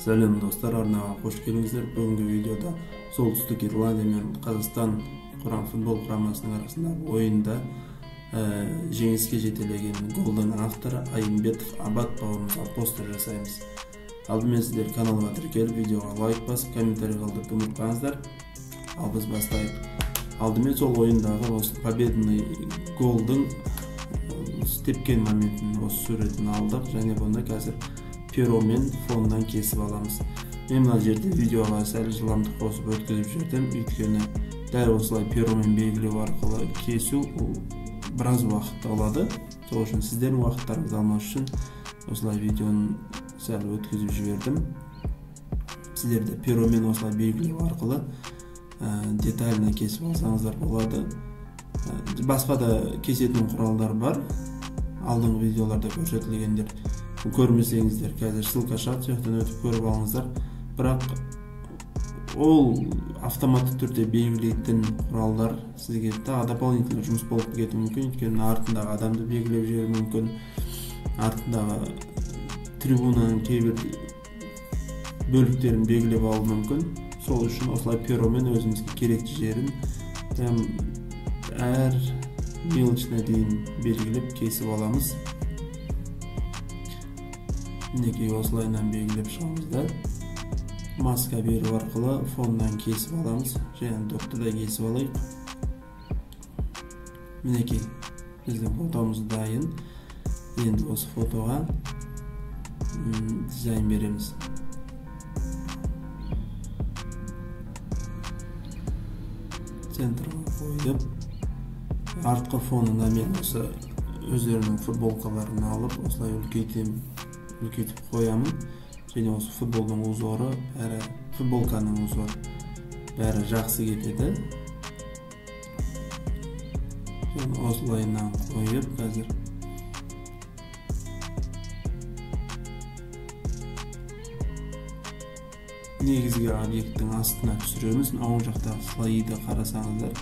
Сәлем достар, арнаға қош келдіңіздер. Бүгінгі видеода Солтүстік Ирландия мен Қазақстан футбол құрамасының арасындағы ойында жеңіске жетелеген голдың авторы Айымбетов Абат бауырымызға постер жасаймыз. Алдымен сіздер каналға тіркеліп, видеоға лайк басып, комментарий қалдырып ұмытпаңыздар. Ал біз бастайық. Алдымен сол ойындағы осы победный голдың тепкен моментін, осы суретін алдық және бұны қазір перомен фоннан кесіп аламыз. Мен мына жерде видеоға сәл жылдамдық қосып өткізіп жібердім, өйткені дәл осылай перомен белгілеу арқылы кесу ол біраз уақытты алады. Сол үшін сіздердің уақыттарыңызды алмас үшін осылай видеоны сәл өткізіп жібердім. Сіздер де перомен осылай белгілеу арқылы детально кесіп алсаңыздар болады. Басқа да кесетін құралдар бар. Алдыңғы видеоларда көрсетілгендер көрмесеңіздер, қазір ссылка шығады, сол жақтан өтіп көріп алыңыздар. Бірақ ол автоматты түрде белгілейтін құралдар сізге тағы дополнительный жұмыс болып кетуі мүмкін, өйткені артындағы адамды белгілеп жіберуі мүмкін, артындағы трибунаның кейбір бөліктерін белгілеп алуы мүмкін. Сол үшін осылай перомен өзімізге керекті жерін прям әр мелочына дейін белгілеп кесіп аламыз. Мінекей осылайынан белгілеп шығамыз да, маска беру арқылы фоннан кесіп аламыз және допты да кесіп алайық. Мінекей біздің фотомыз дайын. Енді осы фотоға дизайн береміз. Центрға қойып, артқы фонына мен осы өздерінің футболкаларын алып осылай үлкейтіп қоямын. Және осы футболдың узоры, бәрі футболканың узоры бәрі жақсы кетеді. Және осылайынан қойып қазір негізгі объекттің астына түсіреміз. Оң жақтағы слойды қарасаңыздар,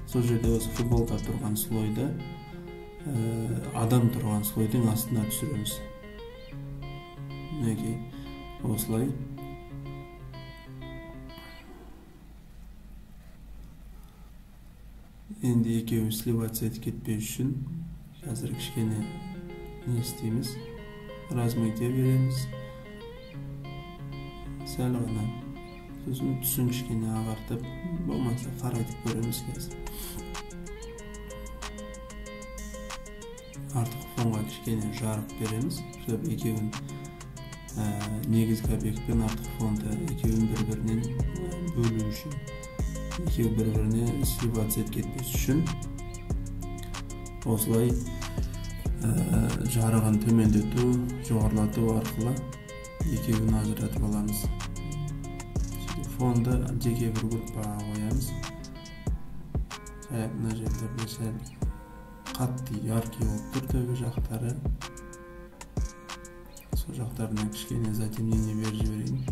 сол жерде осы футболка тұрған слойды, адам тұрған слойдың астына түсіреміз. Мінекей осылай. Енді екеуі сливаться етіп кетпеу үшін қазір кішкене не істейміз, размытие береміз сәл ғана, сосын түсін кішкене ағартып, болмаса қарайтып көреміз қазір. Артқы фонға кішкене жарық береміз, чтобы екеуін негізгі объект пен артқы фонды екеуін бір-бірінен бөлу үшін, екеуі бір-біріне сливаться етіп кетпес үшін осылай жарығын төмендету, жоғарылату арқылы екеуін ажыратып аламыз. Фонды жеке бір группаға қоямыз. Мына жерлерде сәл қатты яркий болып тұр төбе жақтары. Сол жақтарына кішкене затемнение беріп жіберейін.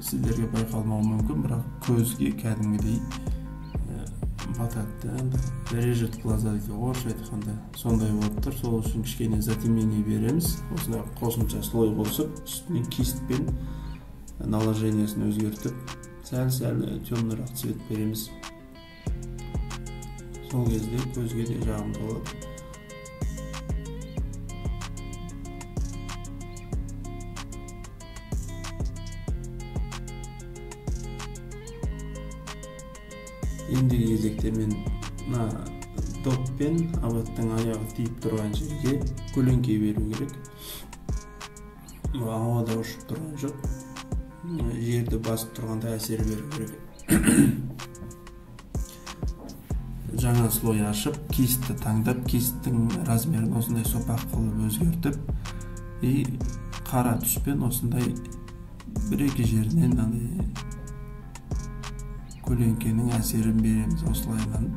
Сіздерге байқалмауы мүмкін, бірақ көзге кәдімгідей батады да, режет глаза дейді орысша айтқанда, сондай болып тұр. Сол үшін кішкене затемнение береміз. Осындай қосымша слой қосып, үстіне кистпен наложениесін өзгертіп, сәл-сәл темнырақ цвет береміз. Сол кезде көзге де жағымды болады. Ендігі кезекте мен мына доп пен Абаттың аяғы тиіп тұрған жерге көлеңке беру керек. Ауада ұшып тұрған жоқ, жерді басып тұрғанда әсер беру керек. Жаңа слой ашып, кистті таңдап, кисттің размерін осындай сопақ қылып өзгертіп, и қара түспен осындай бір-екі жерінен андай көлеңкенің әсерін береміз. Осылайынан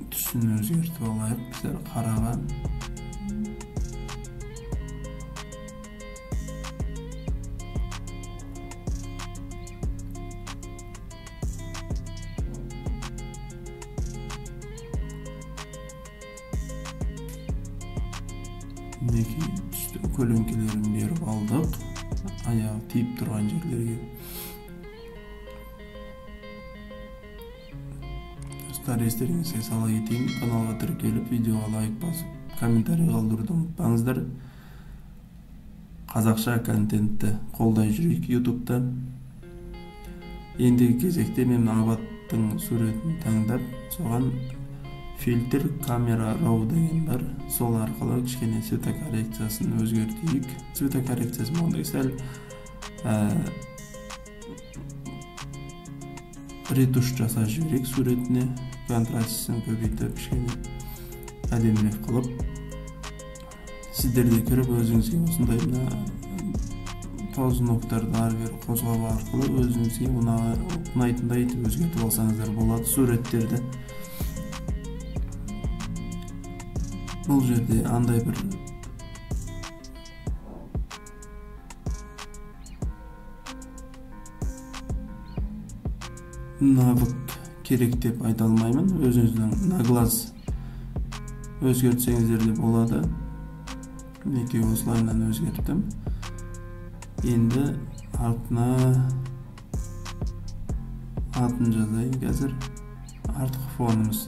түсін өзгертіп алайық, сәл қараға. Мінекей Түстің көлеңкелерін беріп алдық, аяғы тиіп тұрған жерлерге. Достар, естеріңізге сала кетейін, каналға тіркеліп, видеоға лайк басып, комментарий қалдыруды ұмытпаңыздар. Қазақша контентті қолдай жүрейік YouTube'та. Ендігі кезекте мен Абаттың суретін таңдап, соған фильтр камера RAW деген бар. Сол арқылы кішкене цветокоррекциясын өзгертейік. Цветокоррекциясы болғанда сәл ретушь жасап жіберейік суретіне, контрастысын көбейтіп, кішкене әдемірек қылып. Сіздер де кіріп өзіңізге осындай мына ползуноктарды ары бері қозғау арқылы өзіңізге ұнайтындай етіп өзгертіп алсаңыздар болады суреттерді. Бұл жерде андай бір навык керек деп айта алмаймын. Өзіңіздің на глаз өзгертсеңіздер де болады. Мінекей осылайынан өзгерттім. Енді артына атын жазайын қазір. Артқы фонымыз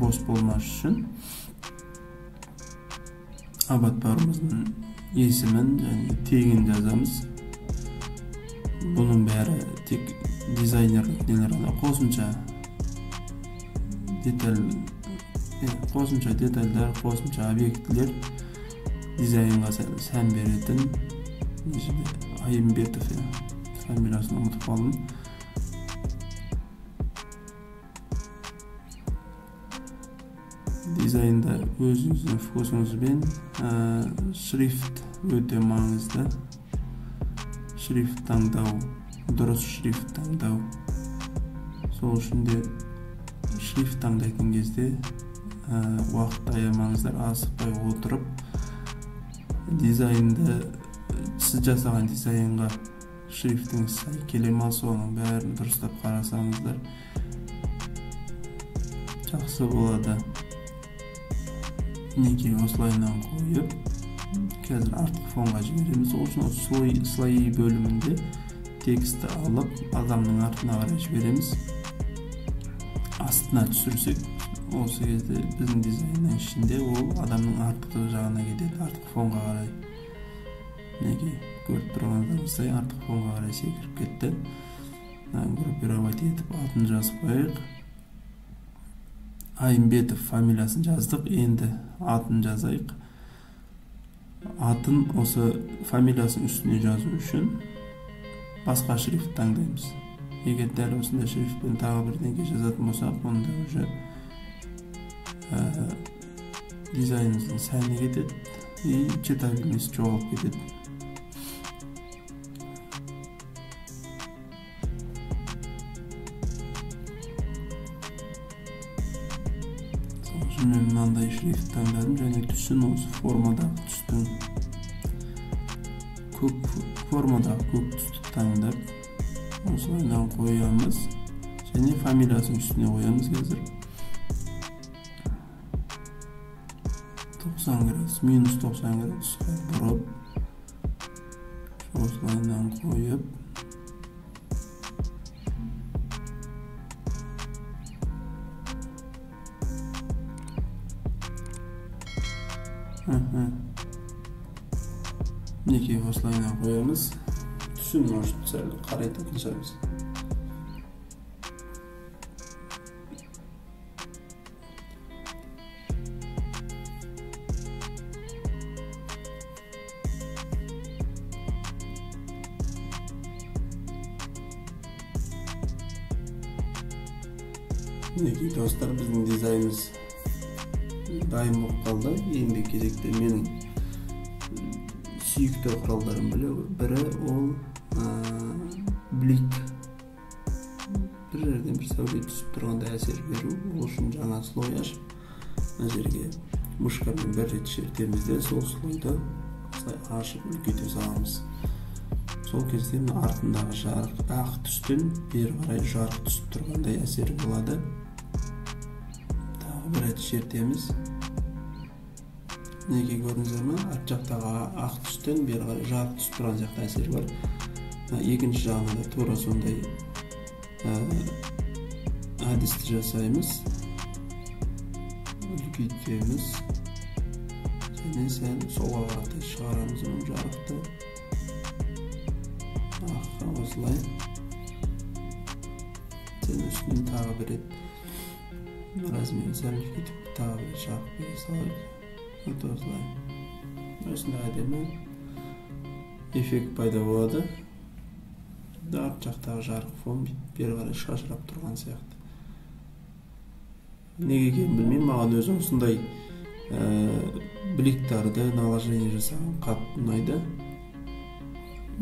бос болмас үшін Абат бауырымыздың есімін және тегін жазамыз. Бұның бәрі тек дизайнерлік нелер ғана, қосымша деталь, қосымша детальдар, қосымша объектілер дизайнға сән беретін. Айымбетов, фамилиясын ұмытып қалдым. Дизайнда өзіңіздің вкусыңызбен, шрифт өте маңызды. Шрифт таңдау, дұрыс шрифт таңдау. Сол үшін де шрифт таңдайтын кезде уақытты аямаңыздар, асықпай отырып дизайнды, сіз жасаған дизайнға шрифтіңіз сай келе ма, соның бәрін дұрыстап қарасаңыздар жақсы болады. Мінекей осылайынан қойып, қазір артқы фонға жібереміз. Ол үшін осы слои бөлімінде текстті алып, адамның артына қарай жібереміз. Астына түсірсек, осы кезде біздің дизайнның ішінде ол адамның артқы жағына кетеді, артқы фонға қарай. Мінекей көріп тұрғандарыңыздай артқы фонға қарай секіріп кетті. Группировать етіп атын жазып қояйық. Айымбетов фамилиясын жаздық, енді атын жазайық. Атын осы фамилиясының үстіне жазу үшін басқа шрифт таңдаймыз. Егер дәл осындай шрифтпен тағы бірдеңе жазатын болсақ, онда уже дизайнымыздың сәні кетеді и читабельность жоғалып кетеді. Сол үшін мен мынандай шрифт таңдадым және түсін осы формадағы түстің көк, формадағы көк түсті таңдап осылайынан қоямыз және фамилиясының үстіне қоямыз қазір. 90 градус, минус 90 градусқа бұрып осылайынан қойып, мінекей осылайынан қоямыз. Түсін может сәл қарайтатын шығармыз. Мінекей достар, біздің дизайнымыз дайын болып қалды. Енді кезекте менің сүйікті құралдарым бірі ол блик. Бір жерден бір сәуле түсіп тұрғандай әсер беру. Ол үшін жаңа слой ашып, мына жерге мышкамен бір рет шертеміз де, сол слойды осылай ашып үлкейте саламыз. Сол кезде мына артындағы жарық ақ түстен бері қарай жарық түсіп тұрғандай әсер болады. Тағы бір рет шертеміз. Неге көрдіңіздер ме? Арт жақтағы ақ түстен бері қарай жарық түсіп тұрған сияқты әсер бар. Екінші жағына да тура сондай әдісті жасаймыз. Үлкейтеміз. Және сәл солға қаратай шығарамыз оның жарықты. Осылай. Және үстінен тағы бір рет размерін сәл үлкейтіп тағы бір жарық бере салайық. Вот осылай. Осындай әдемі эффект пайда болады. Арт жақтағы жарық фон бері қарай шашырап тұрған сияқты. Неге екенін білмеймін, маған өзі осындай бликтарды наложение жасаған қатты ұнайды.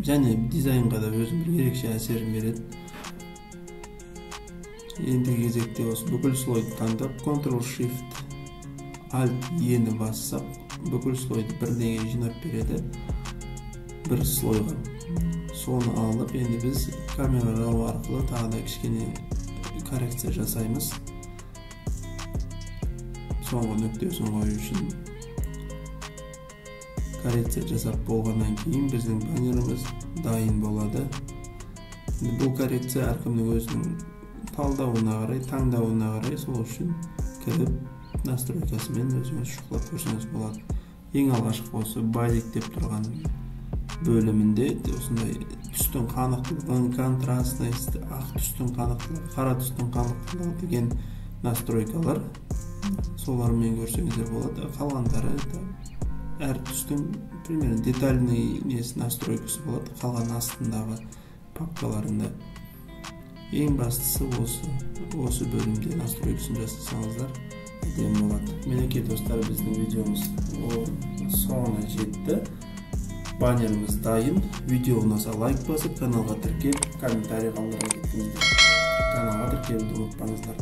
Және дизайнға да өзінің бір ерекше әсерін береді. Ендігі кезекте осы бүкіл слойды таңдап Ctrl Shift Alt E-ні бассақ, бүкіл слойды бірдеңе жинап береді бір слойға. Соны алып, енді біз камера RAW арқылы тағы да кішкене коррекция жасаймыз. Соңғы нүктесін қою үшін коррекция жасап болғаннан кейін біздің баннеріміз дайын болады. Бұл коррекция әркімнің өзінің талдауына қарай, таңдауына қарай, сол үшін кіріп настройкасымен өзіңіз шұқылап көрсеңіз болады. Ең алғашқы осы базик деп тұрған бөлімінде осындай түстің қанықтылығын, контрастность, ақ түстің қанықтылығы, қара түстің қанықтылығы деген настройкалар, солармен көрсеңіздер болады. Қалғандары әр түстің примерно детальный несі настройкасы болады, қалған астындағы папкаларында. Ең бастысы осы бөлімде настройкасын жасасаңыздар әдемі болады. Мінекей достар, біздің видеомыз соңына жетті. Баннеріміз дайын. Видео ұнаса лайк басып, каналға тіркеліп, комментарий қалдыра кетіңіздер. Каналға тіркелуді ұмытпаңыздар.